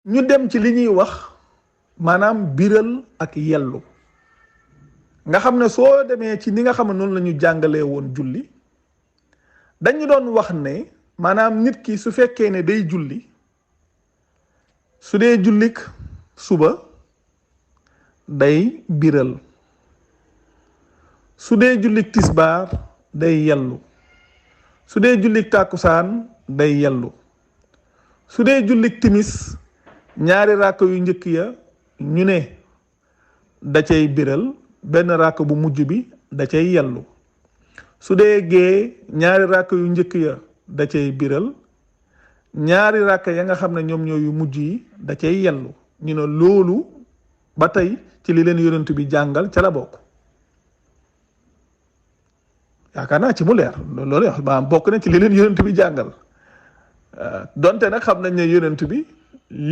ñu dem ci li ñuy wax maanaam biral ak yellu nga xam ne soo demee ci ni nga xam ne noonu la ñu jàngalee woon julli dañu doon wax ne maanaam nit ki su fekkee ne day julli su dee jullik suba day biral su dee jullik tisbaar day yellu su dee jullik tàkkusaan day yellu su dee jullik timis ñaari ràkk yu njëkk ya ñu ne da cay biral benn ràkk bu mujj bi da cay yellu su dee gee ñaari ràkk yu njëkk ya da cay biral ñaari ràkk ya nga xam ne ñoom ñoo yu mujj yi da cay yellu ñu ne loolu ba tey ci li leen yonent bi jàngal ca la bokk yaakaar naa ci mu leer loolu maanaam bokk na ci li leen yonent bi jàngal donte nag xam nañ ne yonent bi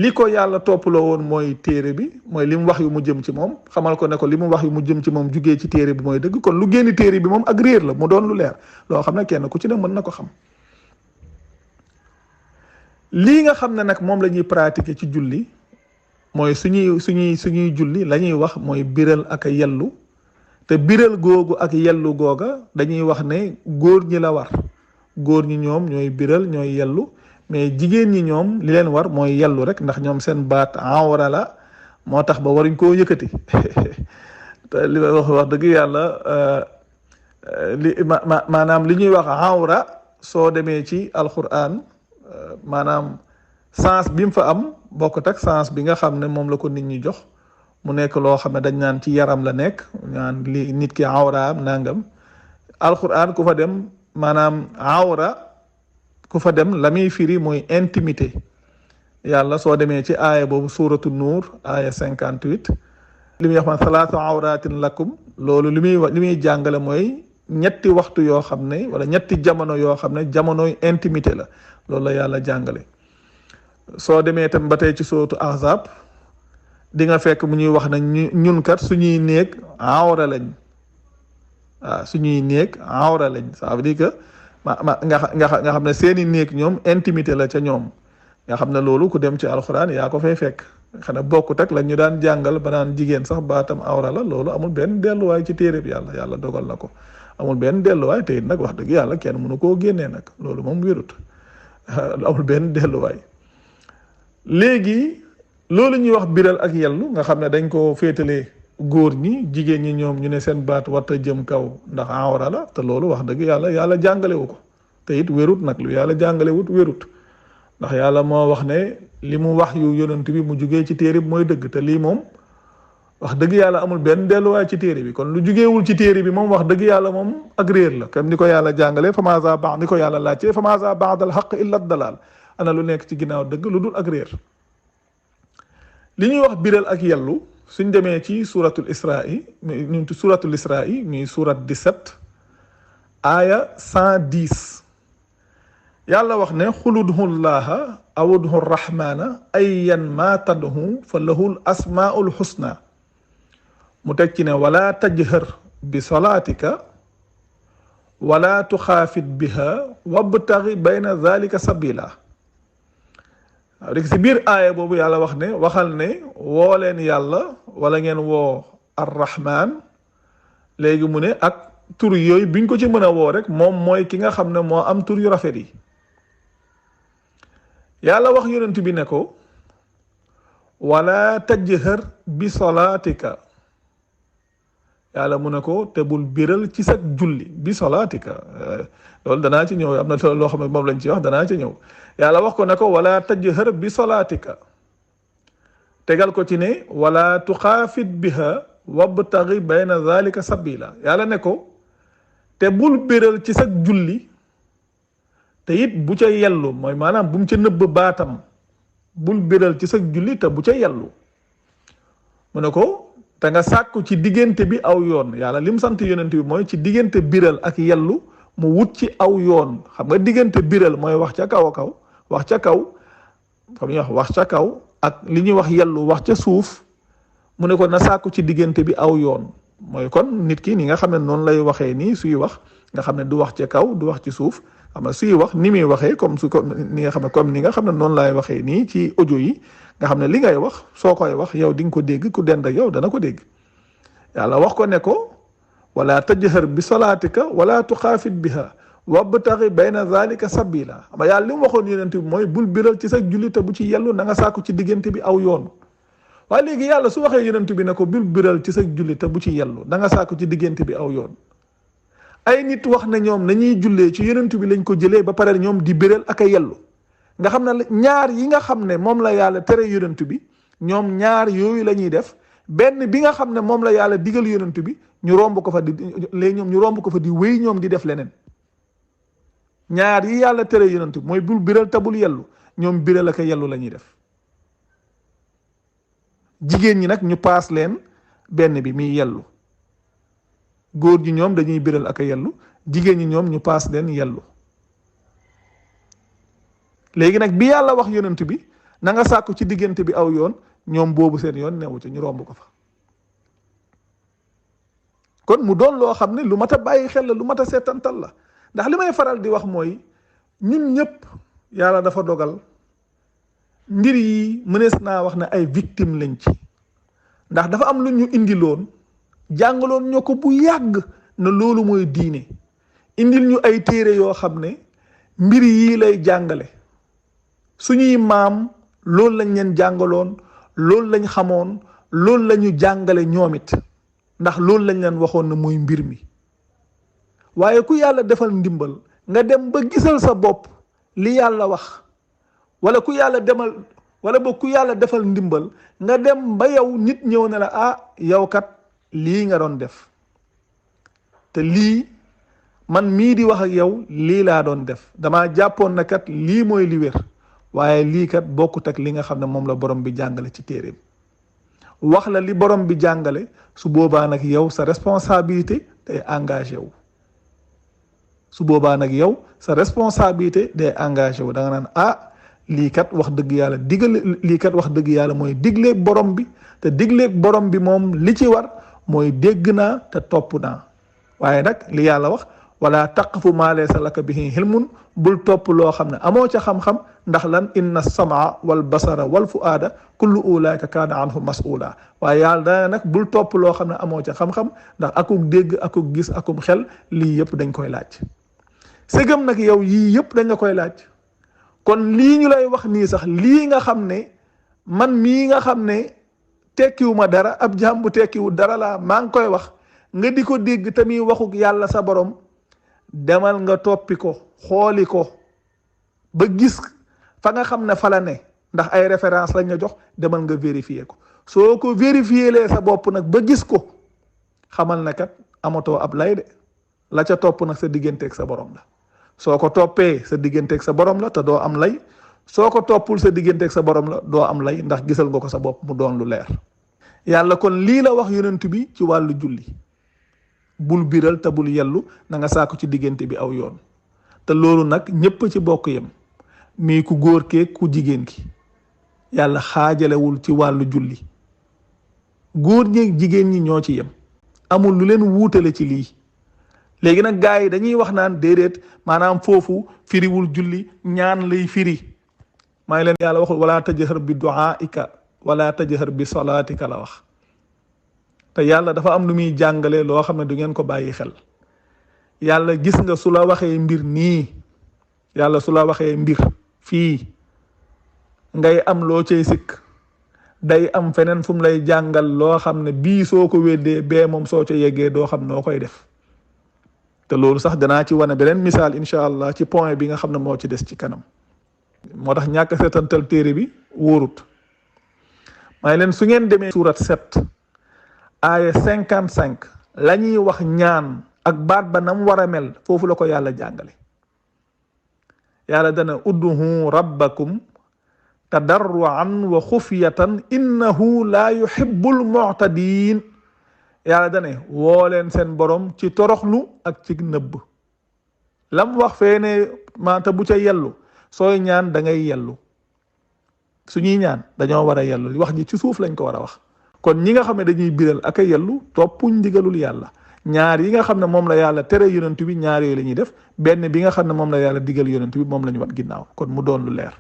li ko yàlla toppaloo woon mooy téere bi mooy li mu wax yu mu jëm ci moom xamal ko ne ko li mu wax yu mu jëm ci moom jugee ci téere bi mooy dëgg kon lu génn téere bi moom ak réer la mu doon lu leer loo xam ne kenn ku ci ne mën na ko xam lii nga xam ne nag moom la ñuy pratiquer ci julli mooy suñuy julli la ñuy wax mooy biral ak a yellu te biral googu ak yellu googa dañuy wax ne góor ñi la war góor ñi ñoom ñooy biral ñooy yellu mais jigéen ñi ñoom li leen war mooy yellu rek ndax ñoom seen baat awra la moo tax ba waruñ koo yëkkati te li may wax dëgg yàlla maanaam li ñuy wax awra soo demee ci alquran maanaam sens bi mu fa am bokkut ak sens bi nga xam ne moom la ko nit ñi jox mu nekk loo xam ne dañ naan ci yaram la nekk ñaan li nit ki awraam nangam alquran ku fa dem maanaam awra ku fa dem la muy firi mooy intimité yàlla soo demee ci aaya boobu suuratu nuur aaya 58 li muy wax man salaatu awratin lakum loolu li muy jàngale mooy ñetti waxtu yoo xam ne wala ñetti jamono yoo xam ne jamonoy intimité la loolu la yàlla jàngale soo demee tam ba tey ci suuratu ahzab di nga fekk mu ñuy wax ne ñun kat suñuy néeg awra lañ waaw suñuy néeg awra lañ ça veut dire que nga xam ne seeni néeg ñoom intimité la ca ñoom nga xam ne loolu ku dem ci alxuraan yaa ko fay fekk xanaa bokkut ak la ñu daan jàngal ba naan jigéen sax baatam awra la loolu amul benn delluwaay ci téere bi yàlla dogal na ko amul benn delluwaay te it nag wax dëgg yàlla kenn mënu koo génnee nag loolu moom wérut amul benn delluwaay léegi loolu ñuy wax biral ak yellu nga xam ne dañ ko féetalee góor ñi jigéen ñi ñoom ñu ne seen baat warta jëm kaw ndax awra la te loolu wax dëgg yàlla jàngalewu ko te it wérut nag lu yàlla jàngalewut wérut ndax yàlla moo wax ne li mu wax yu yonent bi mu jugee ci téere bi mooy dëgg te lii moom wax dëgg yàlla amul benn delluwaay ci téere bi kon lu jugeewul ci téere bi moom wax dëgg yàlla moom ak réer la comme ni ko yàlla jàngalee famaza baax ni ko yàlla laajte famaza ba'dal haqq illa dalal ana lu nekk ci ginnaaw dëgg lu dul ak réer li ñuy wax biral ak yellu suñ demee ci suratul isra'i muy surat 17 aaya 110 yàlla wax ne xul ud'u llaha aw ud'u rahmana ayyan ma tad'u fa lahul asmaul husna mu teg ci ne wala tajhar bi salaatika wala tuxaafit biha wabtaghi bayna dhalika sabila waaw rek si biir aaya boobu yàlla wax ne waxal ne woo leen yàlla wala ngeen woo arrahman léegi mu ne ak tur yooyu biñ ko ci mën a woo rek moom mooy ki nga xam ne moo am tur yu rafet yi yàlla wax yonent bi ne ko wala tajhar bi salaatika yàlla mu ne ko te bul biral ci sa julli bi salaatika loolu danaa ci ñëw am na loo xam ne moom lañ ci wax danaa ci ñëw yàlla wax ko ne ko wala tajhar bi salaatika tegal ko ci ne wala tuxaafit biha wabtaghi bayna dhalika sabila yàlla ne ko te bul biral ci sa julli te it bu ca yellu mooy maanaam bu mu ca nëbb baatam bul biral ci sa julli te bu ca yellu mu ne ko te nga sàkku ci diggante bi aw yoon yàlla lim sant yonent bi mooy ci diggante biral ak yellu mu wut ci aw yoon xam nga diggante biral mooy wax ca kaw a kaw wax ca kaw xam ñuy wax ca kaw ak li ñuy wax yellu wax ca suuf mu ne ko na sàkku ci diggante bi aw yoon mooy kon nit ki ni nga xam ne noonu lay waxee nii suy wax nga xam ne du wax ca kaw du wax ci suuf xam nga suy wax ni muy waxee comme ni nga xam ne noonu laay waxee nii ci audio yi nga xam ne li ngay wax soo koy wax yow di nga ko dégg ku dend ak yow dana ko dégg. yàlla wax ko ne ko wala tajhar bi salaatika wala tuxaafit biha wabtaxi bayna zalika sabila ama yàlla li mu waxoon yonent bi mooy bul biral ci sa julli te bu ci yellu na nga sàkku ci diggante bi aw yoon. waaye léegi yàlla su waxee yonent bi ne ko bul biral ci sa julli te bu ci yellu da nga sàkku ci diggante bi aw yoon. ay nit wax ne ñoom nañuy jullee ci yonent bi lañ ko jëlee ba pare ñoom di biral ak a yellu nga xam ne ñaar yi nga xam ne moom la yàlla tere yonent bi ñoom ñaar yooyu la ñuy def benn bi nga xam ne moom la yàlla digal yonent bi ñu romb ko fa di léegi ñoom ñu romb ko fa di wéy ñoom di def leneen. ñaar yi yàlla tere yonent bi mooy bul biral tabul yellu ñoom biral ak a yellu la ñuy def. jigéen ñi nag ñu paas leen benn bi muy yellu góor ñi ñoom dañuy biral ak a yellu jigéen ñi ñoom ñu paas leen yellu. léegi nag bi yàlla wax yonent bi na nga sàkku ci diggante bi aw yoon ñoom boobu seen yoon newu ci ñu romb ko fa. kon mu doon loo xam ne lu mat a bàyyi xel la lu mat a seetantal la ndax li may faral di wax mooy ñun ñëpp yàlla dafa dogal mbir yi mënees naa wax ne ay victime lañ ci ndax dafa am lu ñu indiloon jàngaloon ñoo ko bu yàgg na loolu mooy diine indil ñu ay téere yoo xam ne mbir yii lay jàngale suñuy maam loolu lañ leen jàngaloon loolu lañ xamoon loolu la ñu jàngale ñoom it ndax loolu lañ leen waxoon na mooy mbir mi waaye ku yàlla defal ndimbal nga dem ba gisal sa bopp li yàlla wax wala ku yàlla demal wala ba ku yàlla defal ndimbal nga dem ba yow nit ñëw ne la ah yow kat lii nga doon def te lii man mii di wax ak yow lii laa doon def damaa jàppoon na kat lii mooy li wér waaye lii kat bokkut ak li nga xam ne moom la borom bi jàngale ci téeréem wax la li borom bi jàngale su boobaa nag yow sa responsabilité day engagé wu su boobaa nag yow sa responsabilité day engagé wu da nga naan ah lii kat wax dëgg yàlla lii kat wax dëgg yàlla mooy digleeg borom bi te digleeg borom bi moom li ci war mooy dégg naa te topp naa waaye nag li yàlla wax wala taqfu maa laysa laka bihi ilmun bul topp loo xam ne amoo ca xam-xam ndax lan inna samaa wal basara wal fuaada kullu ulaika kaana anhu mas'ula waaye yàlla dana nag bul topp loo xam ne amoo ca xam-xam ndax akuk dégg akuk gis akuk xel lii yëpp dañ koy laaj sëgëm nag yow yii yëpp dañ la koy laaj kon lii ñu lay wax nii sax lii nga xam ne man mii nga xam ne tekkiwuma dara ab jaam bu tekkiwu dara laa maa ngi koy wax nga di ko dégg tamit waxuk yàlla sa borom demal nga toppi ko xooli ko ba gis fa nga xam ne fa la ne ndax ay référence lañ la jox demal nga vérifier ko soo ko vérifier lee sa bopp nag ba gis ko xamal na kat amatoo ab lay de la ca topp nag sa digganteeg sa borom la soo ko toppee sa digganteeg sa borom la te doo am lay soo ko toppul sa digganteeg sa borom la doo am lay ndax gisal nga ko sa bopp mu doon lu leer yàlla kon lii la wax yonent bi ci wàllu julli bul biral te bul yellu na nga sàkku ci diggante bi aw yoon te loolu nag ñépp ci bokk yem mii ku góor kee ku jigéen ki yàlla xaajalewul ci wàllu julli góor ñi jigéen ñi ñoo ci yem amul lu leen wuutale ci lii léegi nag gars yi dañuy wax naan déedéet maanaam foofu firiwul julli ñaan lay firi maa ngi leen yàlla waxul wala tajhar bi du'aika wala tajhar bi salaatika la wax te yàlla dafa am lu muy jàngale loo xam ne du ngeen ko bàyyi xel yàlla gis nga su la waxee mbir nii yàlla su la waxee mbir fii ngay am loo cay sikk day am feneen fu mu lay jàngal loo xam ne bii soo ko weddee bee moom soo ca yeggee doo xam noo koy def te loolu sax danaa ci wane beneen misaal incha allah ci point bi nga xam ne moo ci des ci kanam moo tax ñàkk seetantal téere bi wóorut may leen su ngeen demee surat 7 aaya 55 la ñuy wax ñaan ak baat ba nam war a mel foofu la ko yàlla jàngale yàlla dana udduhu rabbakum tadarruan wa xufyatan innahu la yuhibbul mu'tadin yàlla dane woo leen seen borom ci toroxlu ak ci nëbb lam wax fee ne maanta bu ca yellu sooy ñaan da ngay yellu suñuy ñaan dañoo war a yellu wax ji ci suuf lañ ko war a wax kon ñi nga xam ne dañuy biral ak a yellu toppuñ ndigalul yàlla ñaar yi nga xam ne moom la yàlla tere yonent bi ñaar yooyu la ñuy def benn bi nga xam ne moom la yàlla digal yonent bi moom la ñu wat ginnaaw kon mu doon lu leer